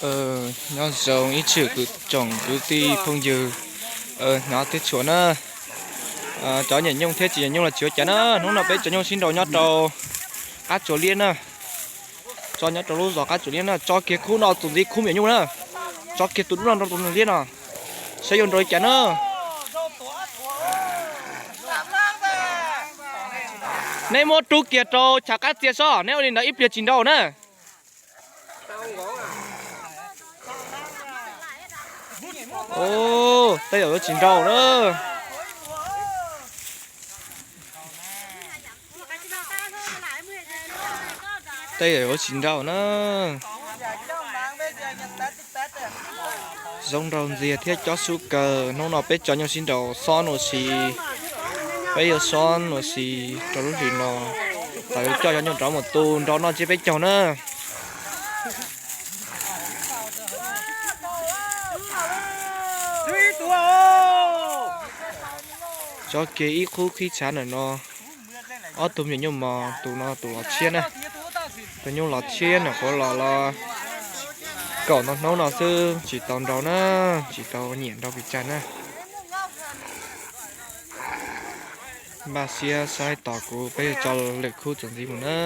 Nyob zoo ib tsoom kwv tij phooj ywg, hnov tib tshua na. Cov nyiam nyuj thiab tsis nyiam nyuj los tsis ua cas na, hnub no peb tso nyuj sib nraus nyob rau qab tsuas liab na. Tso nyob rau lub zos qab tsuas liab na, tso kiag khub no txuas ntxiv khub me nyuam nyuj na. Tso kiag tus dub no rau tus liab no, saib yuav nraus li cas na. Neb muab rub kiag rau chav qab txias sob, neb ua li ntawd ib pliag tsis nraus na. Tej zaum yuav tsis nraus na. Tej zaum yuav tsis nraus na. Zoo nraug ntxiag thiab cob sub kawg, hnub no peb tso nyuj sib nraus xob nuav si. Peb yuav xob nuav si rau lub hlis no, tas yuav coj cov nyuj rov mus tu nrau noj tsiab peb caug na. Tso kiag ib khub qhib tshav ntawm no, ob tug me nyuam nyuj mos, tus no tus los tshiab na. Tus nyuj los tshiab na, qhuav los los kaum ntau hnub no xwb tsis tau nraus na, tsis tau nyiam nraus pes tsawg na. Npaj siab saib tos kuv, peb yuav tso lwm khub txuas ntxiv mus na.